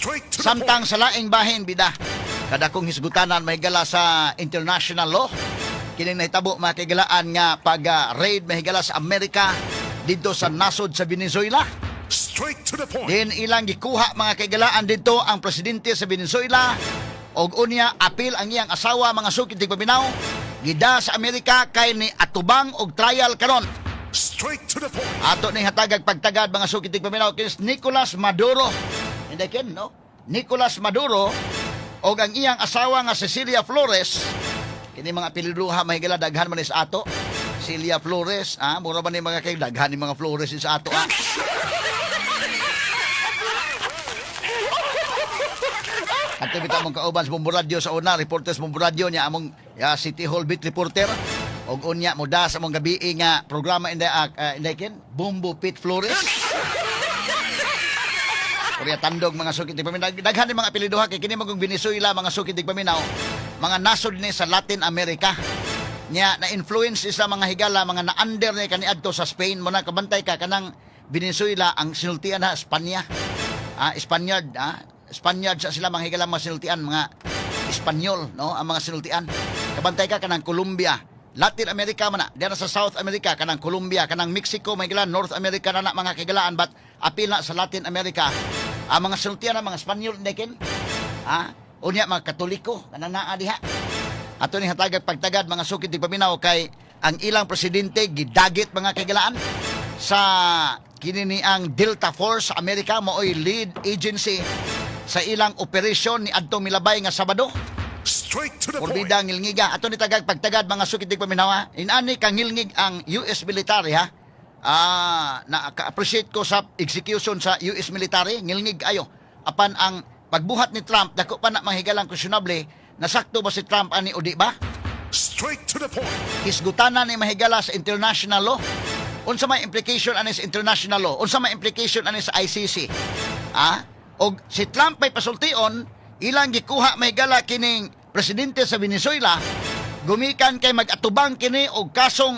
Straight to the Samtang point. Sa laing bahin, bida, kadakong hisgutanan, mahigala, sa international law kining nahitabo, mga kaigalaan, nga pag raid, mahigala, sa Amerika didto sa nasod sa Venezuela. Straight to the point. Din ilang gikuha, mga kaigalaan, didto ang presidente sa Venezuela og unya apil ang iyang asawa, mga sukid tigpaminaw, gida sa Amerika kay ni atubang og trial karon. Straight to the point. Ato ning hatagag pagtagad, mga sukid tigpaminaw, kini Nicolas Maduro. Hindi ken, no? Nicolas Maduro og ang iyang asawa nga Cecilia Flores. Kini mga apelyiduha, mahigala, daghan man ni sa ato. Celia Flores, ah, mura ba ni mga kay daghan ni mga Flores sa ato, ah. Ato bitaw mong kauban sa Bombo Radio sa una, reporter sa Bombo Radio niya among ya, City Hall beat reporter. Og unya mo da sa among gabi nga programa inday inday ken Bombo Pete Flores. Korea tandog, mga sukit tigpaminaw. Daghan ni mga apelyido kay kini magong Venezuela, mga sukit tigpaminaw. Mga nasod ni sa Latin America. Nya na influence sa mga higala, mga na-under ni kaniadto sa Spain mo na. Kabantay ka kanang Venezuela, ang sinultian ha Espanya. Ah, Spaniard, ah. Spaniard sa sila, mga higala, mga sinultian, mga Espanyol, no, ang mga sinultian. Kabantay ka kanang Colombia, Latin America man na, diyan sa South America kanang Colombia, kanang Mexico, may higala, North America na na, mga kahigalaan, but apil na sa Latin America. Ang mga sinultian na mga Espanyol ken. Ah, unya mga Katoliko kanang naa diha. Ato ni hatagag pagtagad, mga sukid tigpaminaw, kay ang ilang presidente gidagit, mga kahigalaan, sa kini ni ang Delta Force sa Amerika, maoy lead agency sa ilang operasyon ni adtong milabay nga Sabado. Straight to the point. Porbida ngilngiga. Ato ni tagag pagtagad, mga sukid tigpaminaw, ha. Inani kang ngilngig ang US military, ha. Ah, na appreciate ko sa execution sa US military, ngilngig ayo. Apan ang pagbuhat ni Trump, dako pa na mahigalang questionable, nasakto ba si Trump ani o di ba? Straight to the point. Hisgutanan ni, mahigala, sa international law. Unsa may implication ani sa international law? Unsa may implication ani sa ICC? Ah? Og si Trump may pasultion, ilang gikuha, mahigala, kining presidente sa Venezuela gumikan kay mag-atubang kini og kasong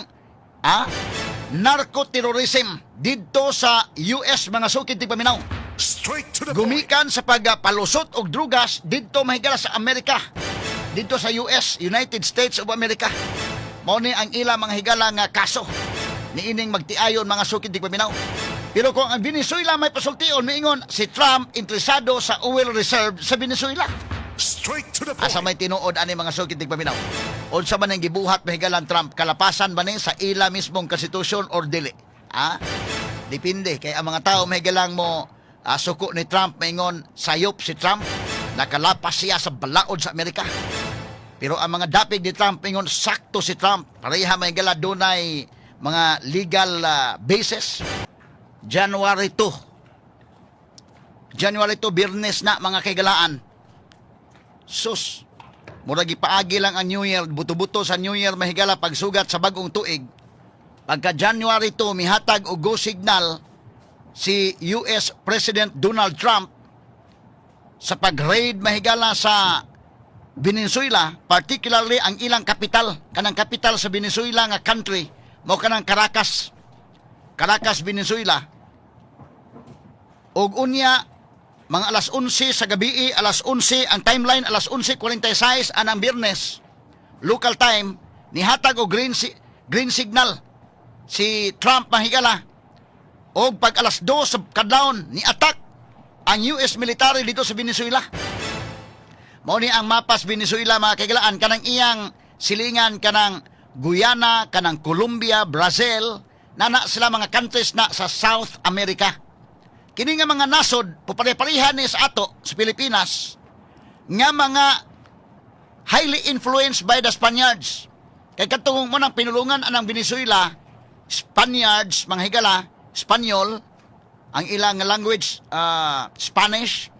narco-terrorism didto sa US, mga sukid tigpaminaw. Straight to the point. Gumikan sa pagpalusot og drugas didto, mahigala, sa Amerika. Didto sa US, United States of America. Mao ni ang ila mga higala nga kaso niining magtiayon, mga sukid tigpaminaw. Pero kung ang Venezuela may pasultion, miingon si Trump interesado sa oil reserve sa Venezuela. Straight to the point. Asa may tinuod ani, mga sukid tigpaminaw? Unsa man ang gibuhat, mahigalan, Trump, kalapasan ba ni sa ila mismong konstitusyon or dili? Ah? Depende kay ang mga tao, mahigalang, mo suko ni Trump, maingon sayop si Trump, nakalapas siya sa balaod sa Amerika. Pero ang mga dapig ni Trump ingon sakto si Trump. Pareha, mahigala, dunay mga legal basis. January 2. January 2, Biyernes na, mga kaigalaan. Sus, murag ipaagi lang ang New Year, buto-buto sa New Year, mahigala, pagsugat sa bagong tuig. Pagka January 2, mihatag og go signal si US President Donald Trump sa pag-raid, mahigala, sa Venezuela, particularly ang ilang capital, kanang capital sa Venezuela nga country, mao kanang Caracas. Caracas, Venezuela. Og unya mga alas 11 sa gabi, alas 11 ang timeline, alas 11:46 anang Biyernes local time, nihatag og green signal si Trump, mahigala. Og pag alas 2 sa kadlawon, ni attack ang US military dito sa Venezuela. Mao ni ang mapas Venezuela, mga kaigalaan, kanang iyang silingan kanang Guyana, kanang Colombia, Brazil, nana sila mga countries na sa South America. Kini nga mga nasod, pupare-parehan ni sa ato sa Pilipinas, nga mga highly influenced by the Spaniards. Kay katong mo nang pinulungan anang Venezuela, Spaniards, mga higala, Spanyol, ang ilang language, Spanish,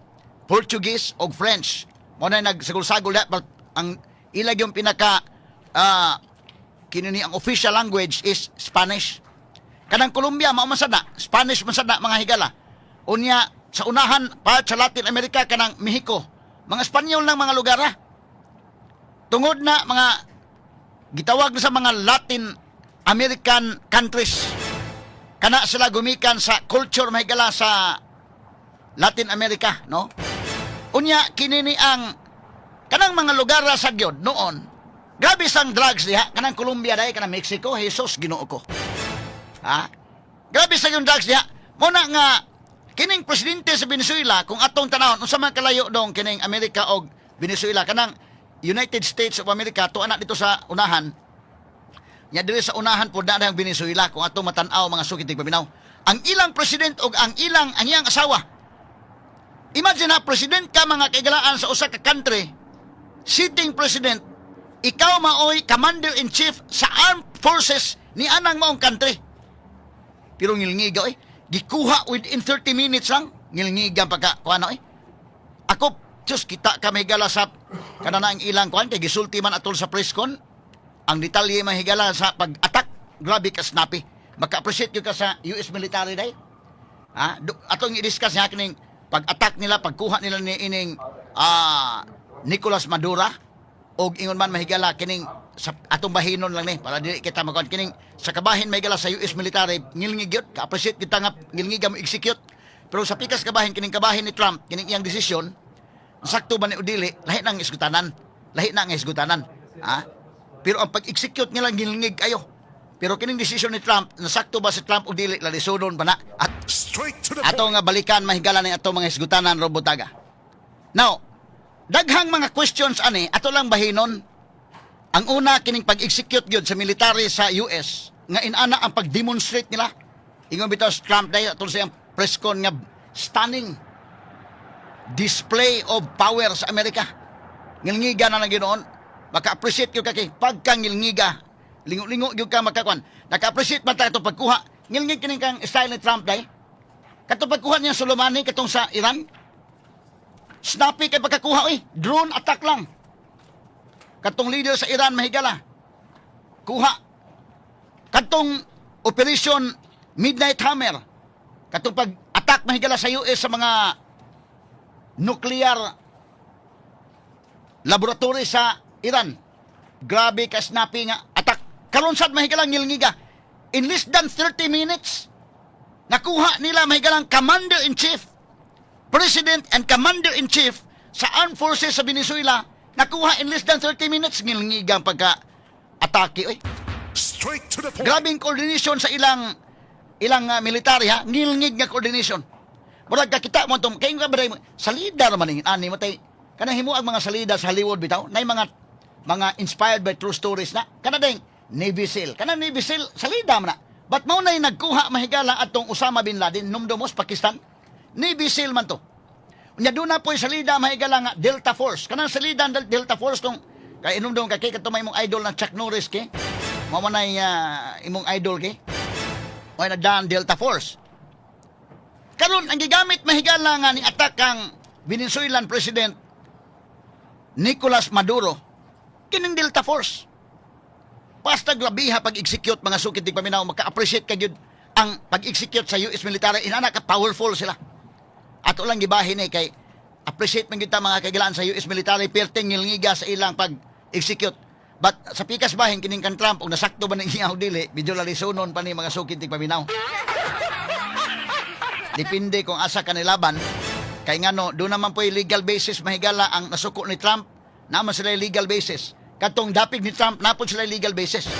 Portuguese og French. Mo na nagsagol-sagol but ang ilag yung pinaka kini ni ang official language is Spanish. Kanang Colombia mao man sad na, Spanish man sad na, mga higala. Unya sa unahan part sa Latin America kanang Mexico, mga Espanyol ng mga lugar ha. Tungod na mga gitawag na sa mga Latin American countries. Kana sila gumikan sa culture, mahigala, sa Latin America, no? Unya kini ni ang kanang mga lugar ra sa gyud noon. Grabe sang drugs diha kanang Colombia dai, kanang Mexico, Jesus, Ginoo ko. Ha? Grabe sa yung drugs diha. Muna nga kining presidente sa Venezuela, kung atong tanawon unsa man kalayo dong kining Amerika og Venezuela, kanang United States of America to ana dito sa unahan. Nya diri sa unahan po na ang Venezuela kung atong matan-aw, mga sukit paminaw. Ang ilang president og ang iyang asawa. Imagine ha, president ka, mga kaigalaan, sa usa ka country, sitting president, ikaw maoy commander in chief sa armed forces ni anang maong country. Pero ngilngiga eh. Gikuha within 30 minutes lang. Ngilngiga pagka kuano eh. Ako, Diyos, kita ka mahigala sa kanana ang ilang kuan kay gisulti man atol sa press con. Ang detalye mahigala sa pag-attack, grabe ka snappy. Maka-appreciate gyud ka sa US military day. Ha? Atong i-discuss niya kining pag-attack nila, pagkuha nila ni ining Nicolas Maduro og ingon man mahigala kining sa atong bahinon lang ni para dili kita makuan kining sa kabahin mahigala sa US military, ngilngig gyud ka-appreciate kita nga ngilngig mo execute. Pero sa pikas kabahin kining kabahin ni Trump, kining iyang desisyon, sakto ba ni o dili, lahi nang isgutanan, lahi na ang isgutanan, ha. Pero ang pag-execute nila, ngilngig ayo. Pero kining desisyon ni Trump, nasakto ba si Trump o dili, lalisunon pa na at Straight to the ato point. nga balikan mahigala ni ato mga hisgutanan, Robotaga. Now, daghang mga questions ani ato lang bahinon. Ang una, kining pag-execute gyud sa military sa US nga inana ang pag-demonstrate nila. Ingon bitaw si Trump dahil atol sa iyang press con nga stunning display of power sa Amerika. Ngilngiga na lang ginoon. Maka-appreciate gyud ka kay pagkangilngiga. Lingo-lingo gyud ka makakuan. Naka-appreciate man ta ato pagkuha. Ngilngig kining kang style ni Trump dai. Katong pagkuha niya Soleimani katong sa Iran. Snappy kay pagkakuha oy. Drone attack lang. Katong leader sa Iran mahigala. Kuha. Katong Operation Midnight Hammer. Katong pag-attack mahigala sa US sa mga nuclear laboratory sa Iran. Grabe ka snappy nga attack. Karon sad mahigala ngilngiga. In less than 30 minutes, nakuha nila mahigalang commander-in-chief, president and commander-in-chief sa armed forces sa Venezuela, nakuha in less than 30 minutes. Ngilngigang pagka atake oy. Straight to the point. Grabing coordination sa ilang military ha, ngilngig nga coordination. Murag kakita mo tong kay nga ba salida ra man ning ani mo tay kanang himo ang mga salida sa Hollywood bitaw, nay mga inspired by true stories na kana ding Navy SEAL. Kanang Navy SEAL salida man na. But mao nay nagkuha mahigala atong Osama bin Laden, numdumos Pakistan. Navy SEAL man to. Unya doon na po'y salida mahigala nga Delta Force. Kanang salida ang Delta Force kung kay inumdum ka kay kadto may imong idol na Chuck Norris kay. Mao man nay imong idol kay. Mao na daan Delta Force. Karon ang gigamit mahigala nga ni attack ang Venezuelan President Nicolas Maduro kining Delta Force. Basta grabiha pag-execute, mga sukit di paminaw, maka-appreciate ka gyud ang pag-execute sa US military, inana ka powerful sila. Ato lang gibahin eh kay appreciate man gyud ta, mga kaigalaan, sa US military, perting ngilngiga sa ilang pag-execute. But sa pikas bahin kining kan Trump og nasakto ba ning iya o dili, medyo lalisunon pa ni, mga sukit tig paminaw. Depende kung asa kanilaban. Kay ngano, doon naman po legal basis mahigala ang nasuko ni Trump. Naman sila legal basis. Katong dapig ni Trump, napod sila legal basis.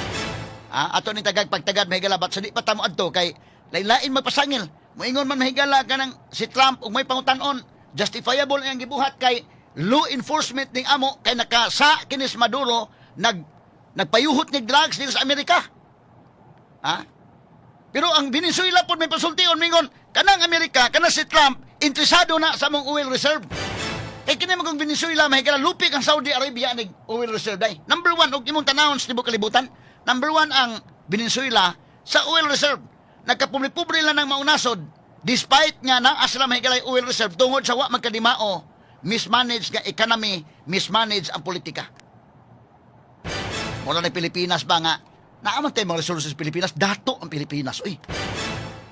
Ah, ato ni tagag pagtagad mahigala but sa di pa tamo adto kay lain-lain magpasangil. Moingon man mahigala kanang si Trump ug may pangutan-on justifiable ang gibuhat kay law enforcement ning amo kay naka sa kinis Maduro nagpayuhot ni drugs dito sa Amerika. Ha? Pero ang Venezuela po may pasultion mingon kanang Amerika, kanang si Trump interesado na sa among oil reserve. Kay kini magong Venezuela mahigala lupik ang Saudi Arabia nig oil reserve day. Number one og imong tanawon sa tibuok kalibutan, number one ang Venezuela sa oil reserve. Nagkapobre-pobre lang ng maunasod despite nga naa sila mahigala oil reserve tungod sa wa magkadimao, mismanage nga economy, mismanage ang politika. Wala na Pilipinas ba nga naa man tayo mga resources sa Pilipinas, dato ang Pilipinas. Uy,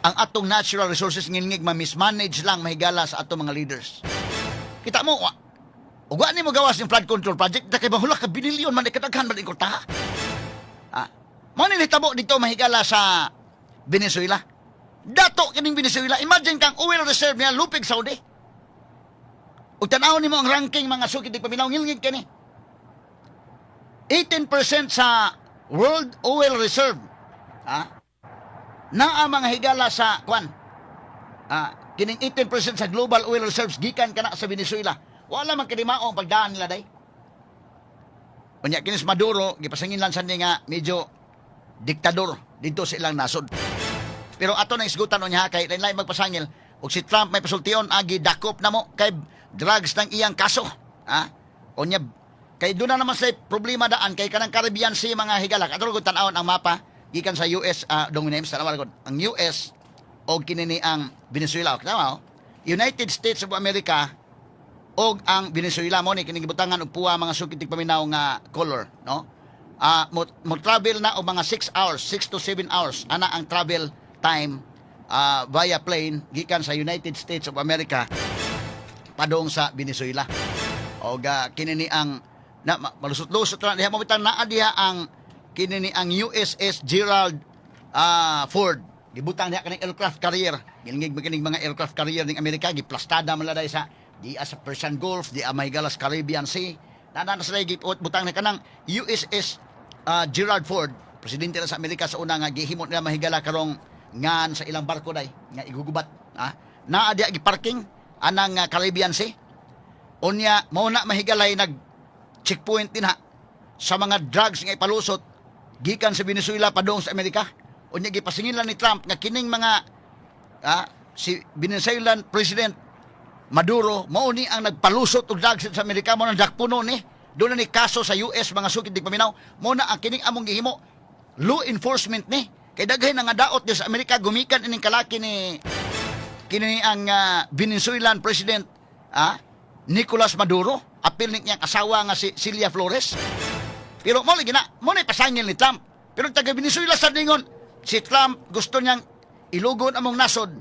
ang atong natural resources ngilngig ma-mismanage lang mahigala sa atong mga leaders. Kita mo, wa, ug wa ni mo gawas yung flood control project, da kay mahula ka bilyon man kadaghan man kwarta. Ah, mao ni nahitabo dito mahigala sa Venezuela. Dato kining Venezuela, imagine kang oil reserve niya lupig Saudi. Ug tan-awon nimo ang ranking, mga suki tigpaminaw, ngilngig kani. 18% sa World Oil Reserve. Ha? Naa, mga higala, sa kwan. Kining 18% sa global oil reserves gikan kana sa Venezuela. Wala man kini mao ang pagdaan nila day. Unya kinis Maduro gipasangin lang sa nga medyo diktador dito sa ilang nasod. Pero ato nang isgutan unya kay lain magpasangil og si Trump may pasultion agi dakop na mo kay drugs ng iyang kaso. Ha? Unya kay doon na naman sa problema daan kay kanang Caribbean Sea, mga higala. Ato gud tan-awon ang mapa gikan sa US, dong names tanawa gud ang US og kini ni ang Venezuela. Tama, oh? United States of America og ang Venezuela mo ni kini gibutangan og puwa, mga suki tigpaminaw, nga color, no? Mo travel na og mga 6 hours, 6 to 7 hours ana ang travel time via plane gikan sa United States of America padung sa Venezuela. Og kini ni ang na malusot-lusot na diha mo bitang naa diha ang kini ni ang USS Gerald Ford. Gibutang diha kaning aircraft carrier. Gilingig ba kining mga aircraft carrier ning Amerika, giplastada man la sa di sa Persian Gulf, di may galas Caribbean Sea. Nana na sila gibutang na kanang USS Gerald Ford, presidente na sa Amerika sa una nga gihimo nila, mahigala, karong ngan sa ilang barko day nga igugubat. Naa diha giparking anang Caribbean Sea. Unya mao na, mahigalay, nag checkpoint din ha sa mga drugs nga ipalusot gikan sa Venezuela padung sa Amerika. Unya gipasingil lang ni Trump nga kining mga si Venezuelan President Maduro mao ni ang nagpalusot og drugs sa Amerika, mo nang dakpuno ni doon na ni kaso sa US, mga sukid paminaw. Mo na ang kining among gihimo, law enforcement ni kay daghay na nga daot di sa Amerika gumikan ining kalaki ni kini ang Venezuelan President Nicolas Maduro, apil ni niyang asawa nga si Cilia Flores. Pero mo lagi na mo na pasangil ni Trump, pero taga Venezuela sa ningon si Trump gusto niyang ilugon among nasod,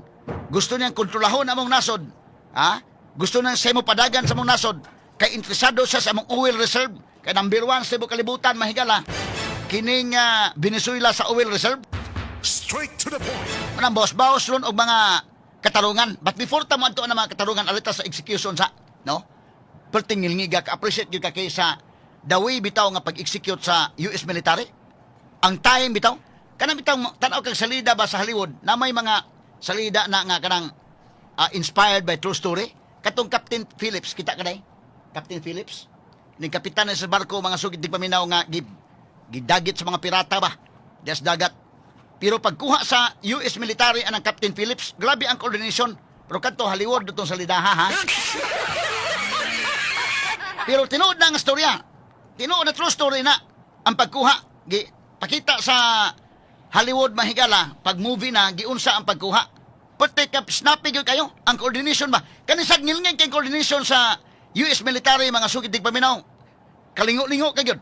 gusto niyang kontrolahon among nasod, ha, gusto niyang sa mo padagan sa among nasod kay interesado siya sa among oil reserve, kay number one sa kalibutan, mahigala, kining Venezuela sa oil reserve. Straight to the point. Manang boss baos ron og mga katarungan. But before ta mo adto na mga katarungan, alita sa execution sa, no? Perting ngilngiga ka, appreciate gyud ka kay sa the way bitaw nga pag-execute sa US military. Ang time bitaw. Kanang bitaw tan-aw kag salida ba sa Hollywood na may mga salida na nga kanang inspired by true story. Katong Captain Phillips, kita ka day? Captain Phillips? Ning kapitan na sa barko, mga sugid di paminaw, nga gidagit sa mga pirata ba? Des dagat. Pero pagkuha sa US military anang Captain Phillips, grabe ang coordination. Pero kadto Hollywood dutong salidaha ha. Pero tinuod na ang istorya. Tinuod na true story na ang pagkuha. Gi pakita sa Hollywood, mahigala, pag movie na giunsa ang pagkuha. Pati ka snappy gyud kayo ang coordination ba. Kani sad ngilngig kay coordination sa US military, mga sugid paminaw. Kalingo-lingo kay gyud.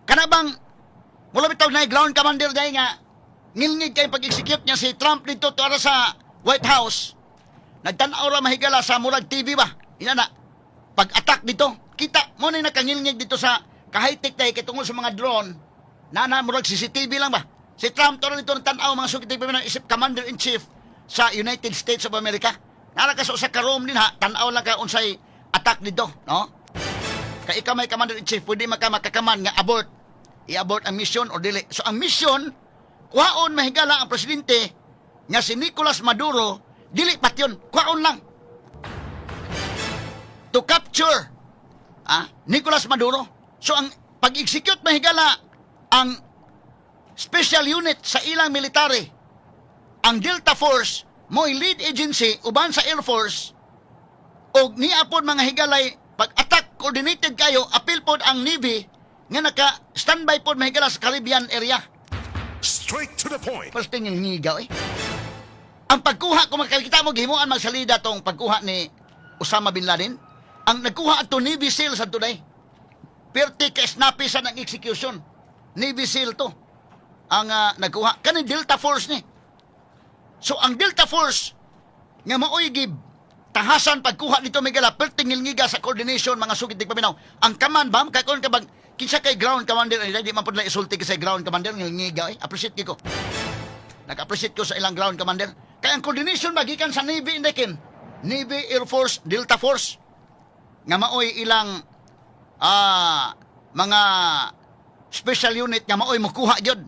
Kana bang mula bitaw na ground commander dahil nga ngilngig kay pag-execute niya si Trump dito to ara sa White House. Nagtan-aw ra, mahigala, sa murag TV ba? Ina na. Pag-attack dito, kita mo na nakangilngig dito sa ka-high-tech tayo kay tungod sa mga drone. Na na murag CCTV lang ba? Si Trump to dito nagtan-aw, mga sugid pa isip commander in chief sa United States of America. Nara ka sa usa ka room din ha, tan-aw lang ka unsay attack dito, no? Kay ikaw may commander in chief, pwede maka makakaman nga abort. I-abort ang mission or dili. So ang mission, kuhaon, mahigala, ang presidente nga si Nicolas Maduro, dili patyon, kuhaon lang. To capture Nicolas Maduro. So ang pag-execute, mahigala, ang special unit sa ilang military, ang Delta Force, mo'y lead agency uban sa Air Force og niya pod, mga higalay, pag-attack coordinated kayo, apil pod ang Navy nga naka standby pod, mahigala, sa Caribbean area. Straight to the point. First thing yung ngigaw eh. Ang pagkuha, kung makakita mo, gihimuan magsalida tong pagkuha ni Osama Bin Laden. Ang nagkuha ato Navy SEAL sa today. Perti ka snappy sa ng execution. Navy SEAL to. Ang nagkuha. Kani Delta Force ni. So ang Delta Force nga maoy gib tahasan pagkuha nito Miguel, perting ngilngiga sa coordination, mga sugid di paminaw. Ang command ba kay kon kabag kinsa kay ground commander ay di man pud lang isulti kay sa ground commander, ngilngiga eh. Appreciate ko. Nag-appreciate ko sa ilang ground commander. Kaya ang coordination magikan sa Navy indekin. Navy, Air Force, Delta Force. Nga maoy ilang mga special unit nga maoy mukuha gyud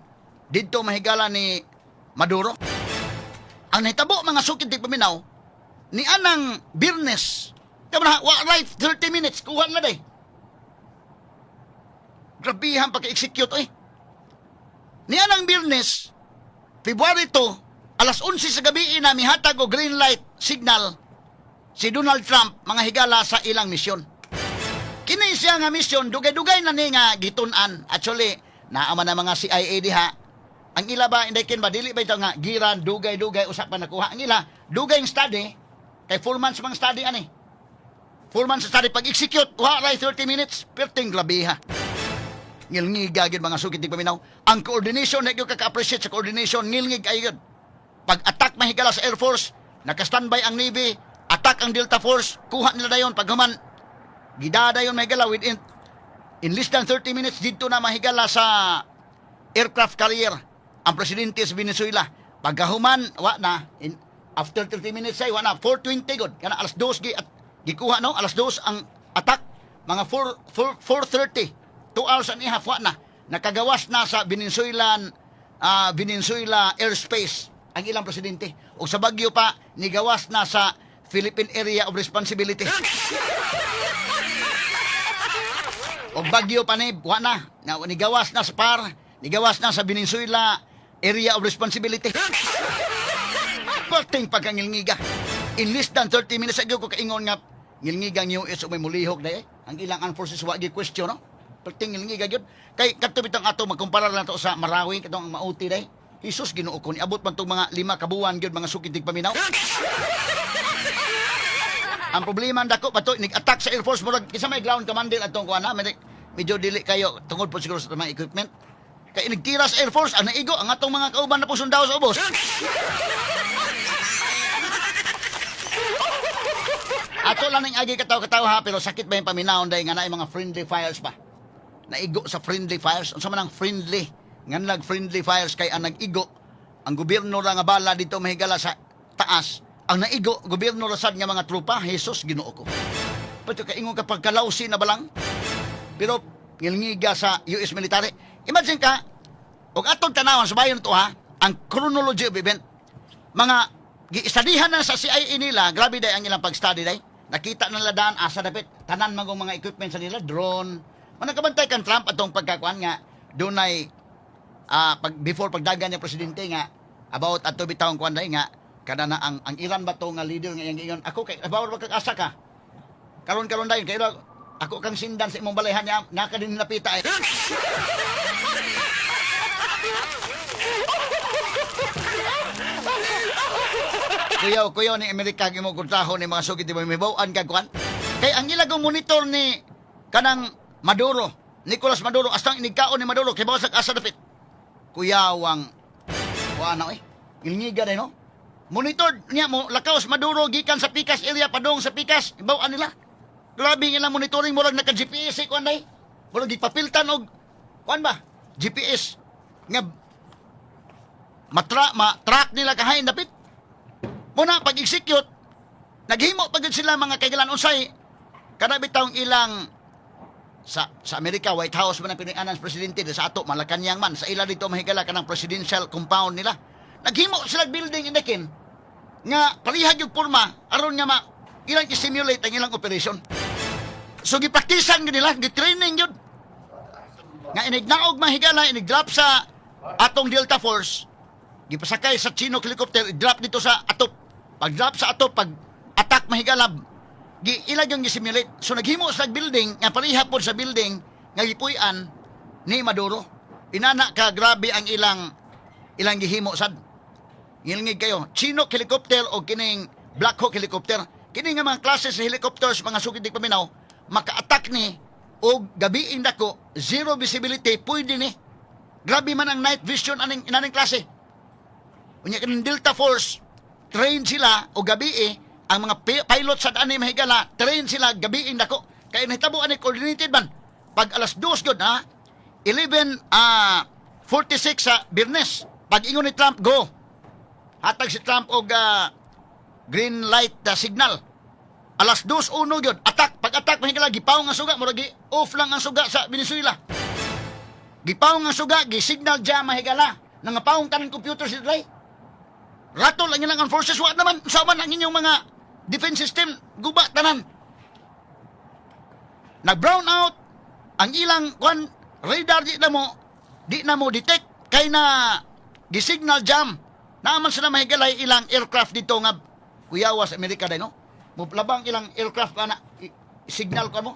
didto, mahigala, ni Maduro. Ang nahitabo, mga sukid tigpaminaw, ni anang Biyernes, kamo na, wa right 30 minutes, kuha na day. Grabihan pagka-execute, oy. Ni anang Biyernes, February 2, alas 11 sa gabi na mihatag og green light signal si Donald Trump, mga higala, sa ilang misyon. Kini siya nga misyon, dugay-dugay na ni nga gitun-an. Actually, naa man ang mga CIA diha. Ang ila ba, hindi kin ba, dili ba ito nga, giran, dugay-dugay, usap pa nakuha. Ang ila, dugay ang study, kay 4 months mang study ani. 4 months study, pag-execute, wa ray 30 minutes, perting grabiha. Ngilngiga gyud, mga sukid tigpaminaw. Ang coordination, na gyud kaka-appreciate sa coordination, ngilngig ay gyud. Pag-attack, mahigala, sa Air Force, naka-standby ang Navy, attack ang Delta Force, kuha nila dayon, paghuman, gidada dayon, mahigala, within in less than 30 minutes dito na, mahigala, sa aircraft carrier ang presidente sa Venezuela. Pagkahuman, wa na after 30 minutes ay wa na, 4:20 god kana, alas 2 gi at gikuha, no? Alas 2 ang attack, mga 4 4 4:30, 2 hours and a half, wa na, nakagawas na sa Venezuela airspace ang ilang presidente. O sa Bagyo pa nigawas na sa Philippine Area of Responsibility. Og Bagyo pa ni, wa na. Na nigawas na sa PAR, nigawas na sa Venezuela Area of Responsibility. Perting pagkangilngiga. In less than 30 minutes agyo ko kaingon nga ngilngiga ang US o may mulihok na eh. Ang ilang armed forces wa gyud question, no? Perting ngilngiga gyud. Kay kadto bitong ato magkumpara lang to sa Marawi, katong ang Mauti day. Jesus, Ginoo ko, niabot man tong mga 5 ka buwan gyud, mga sukid paminaw. Ang problema ang dako pa to, nig-attack sa Air Force, murag kinsa may ground commander atong kuan na, medyo dili kayo tungod po siguro sa mga equipment. Kay nagtira sa Air Force, ang naigo ang atong mga kauban na po sundalo sa ubos. Ato lang ning agi kataw-kataw ha, pero sakit ba yung paminawon dahil nga naay mga friendly fires pa. Naigo sa friendly fires. Unsa man ang friendly? Nganlag friendly fires kay ang nag-igo ang gobyerno ra nga bala dito, mahigala, sa taas. Ang naigo gobyerno ra sad nga mga tropa. Jesus, Ginoo ko. Pato kaingon ka pagkalawsi na balang. Pero ngilngiga sa US military. Imagine ka, og atong tanawan sa bayon to ha, ang chronology of event. Mga giistadihan na sa CIA nila, grabe day ang ilang pag-study day. Nakita na nila daan asa dapit tanan magong mga equipment sa nila, drone. Man nakabantay kan Trump atong pagkakuan nga dunay pag before pagdagan niya presidente nga about ato bitawng kuan day nga kada na ang Iran ba to nga leader nga iyang giingon ako kay bawal ba ka karon karon dayon kay ako kang sindan sa imong balayhan niya naka din napita eh. Kuyaw, kuyaw ni Amerika imo kontraho ni mga sugid mo mibaw-an kag kuan. Kay ang ilagong monitor ni kanang Maduro, Nicolas Maduro, astang inigkaon ni Maduro kay bawas asa dapit. Kuyawang wa na eh. Ngilngiga day, no? Monitor niya mo lakaw sa Maduro gikan sa Pikas area padung sa Pikas, ibaw-an nila. Grabe nga ilang monitoring, murag naka GPS eh, kuan day. Murag gipapiltan og kuan ba? GPS nga ma-track nila kahain dapit. Muna pag-execute, naghimo pa gyud sila, mga kaigalan, unsay kada bitawng ilang sa Amerika, White House man ang pinuy-anan sa presidente, di sa ato Malacañang man, sa ila dito, mahigala, kanang presidential compound nila. Naghimo sila building indakin nga parehag yung porma aron nga ma ilang i-simulate ang ilang operation. So gipraktisan gyud nila, gi-training gyud. Nga inignaog, mahigala, inig-drop sa atong Delta Force, gipasakay sa Chinook helicopter, i-drop dito sa atop. Pag drop sa atop, pag attack, mahigala, gi ilag yung gisimulate. So naghimo sa building nga pareha pod sa building nga gipuy-an ni Maduro. Inana ka grabe ang ilang ilang gihimo sad. Ngilngig kayo. Chinook helicopter o kining Black Hawk helicopter. Kini nga mga klase sa helicopters, mga sukid paminaw, maka-attack ni og gabiing dako, zero visibility, pwede ni. Grabe man ang night vision aning inaning klase. Unya kining Delta Force, train sila og gabi eh, ang mga pilot sa ani, mahigala, train sila gabiing dako. Kay nahitabo ani coordinated man. Pag alas 2 gyud ha, 11 46 sa Biyernes. Pag ingon ni Trump, go. Hatag si Trump og green light signal. Alas 2:01 gyud, attack. Pag Pag-attack, mga higala, gipawong ang suga, murag off lang ang suga sa Venezuela. Gipawong ang suga, gi-signal jam, mga higala. Nangapawong tanan computer si Dre. Ratol ang ilang armed forces, wa naman, sa man ang inyong mga defense system, guba tanan. Nag-brown out, ang ilang kwan radar di na mo detect kay na gi-signal jam. Naaman sila, mahigalay, ilang aircraft dito nga kuyawa sa Amerika day, no? Muplabang ilang aircraft ana signal ko mo.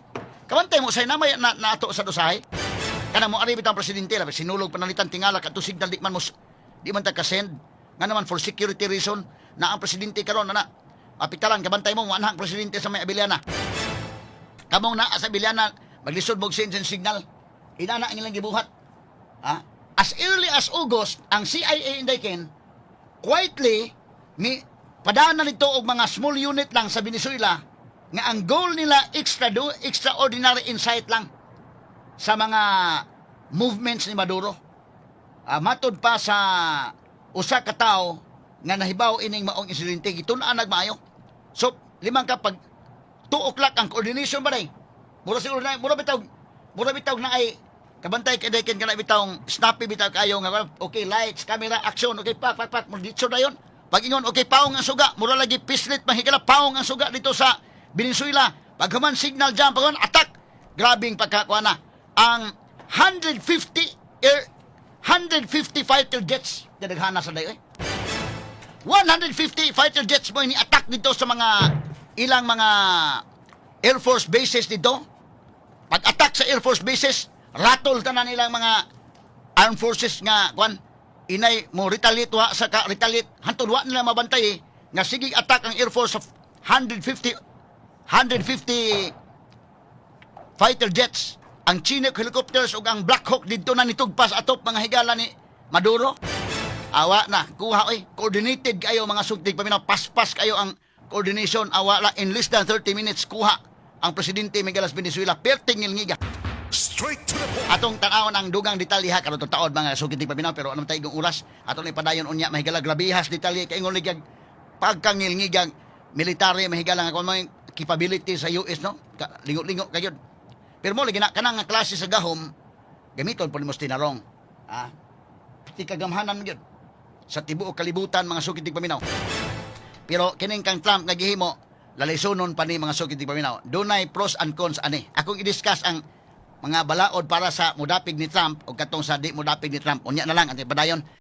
Kabantay mo say na may na, naato sa dosahay. Kana mo ari bitang presidente labi sinulog panalitan tingala kadto signal di man ta ka-send nga naman for security reason na ang presidente karon na na apitalan. Kabantay mo mo ang presidente sa may Abiliana. Kamong naa sa Abiliana, maglisod mo og send and signal. Inana ang ilang gibuhat. Ha? As early as August, ang CIA, Inday Ken, quietly ni padaan na nito og mga small unit lang sa Venezuela nga ang goal nila extraordinary insight lang sa mga movements ni Maduro. Matod pa sa usa ka tawo nga nahibaw ining maong insidente, gitun-an nagmaayo. So, limang ka pag 2 o'clock ang coordination ba day? Mura siguro na, mura bitaw na ay kabantay kay ken kana bitawng snappy bitaw kayo nga okay, lights, camera, action, okay, pak pak pak, mo ditso dayon. Pag ingon, okay, paong ang suga, mura lagi pislit, mahigala, paong ang suga dito sa Venezuela. Pag human signal jam, pag human attack, grabing pagkakuha na. Ang 150 air 150 fighter jets dadaghana sa dayo eh. 150 fighter jets mo ini-attack dito sa mga ilang mga Air Force bases dito. Pag-attack sa Air Force bases, ratol tanan nilang mga armed forces nga kwan inay mo retaliate wa sa ka retaliate hantod wa nila mabantay eh, nga sige attack ang Air Force of 150 150 fighter jets, ang Chinook helicopters ug ang Black Hawk didto na nitugpas atop, mga higala, ni Maduro. Awa na kuha oy. Coordinated kayo, mga sugtig paminaw, paspas kayo ang coordination. Awa la, in less than 30 minutes kuha ang presidente Miguel Venezuela, perting ngilngiga. Straight to the point. Atong tan-awon ang dugang detalye ha karon taod, mga sugtig paminaw, pero anong tayo oras, ato ni padayon unya, mahigala. Grabihas detalye kay ingon ligag pagkangilngigang military, mahigala, nga kung mga capability sa US, no? Lingo-lingo kayo, pero mo lagi na kanang nga klase sa gahom gamiton po nimo sa tinarong, ti kagamhanan gyud sa tibuok kalibutan, mga sugtig paminaw. Pero kining kang Trump nga gihimo, lalisonon pa ni, mga sugtig paminaw. Dunay pros and cons ani. Akong i-discuss ang mga balaod para sa mudapig ni Trump o katong sa di mudapig ni Trump. Unya na lang, ante padayon.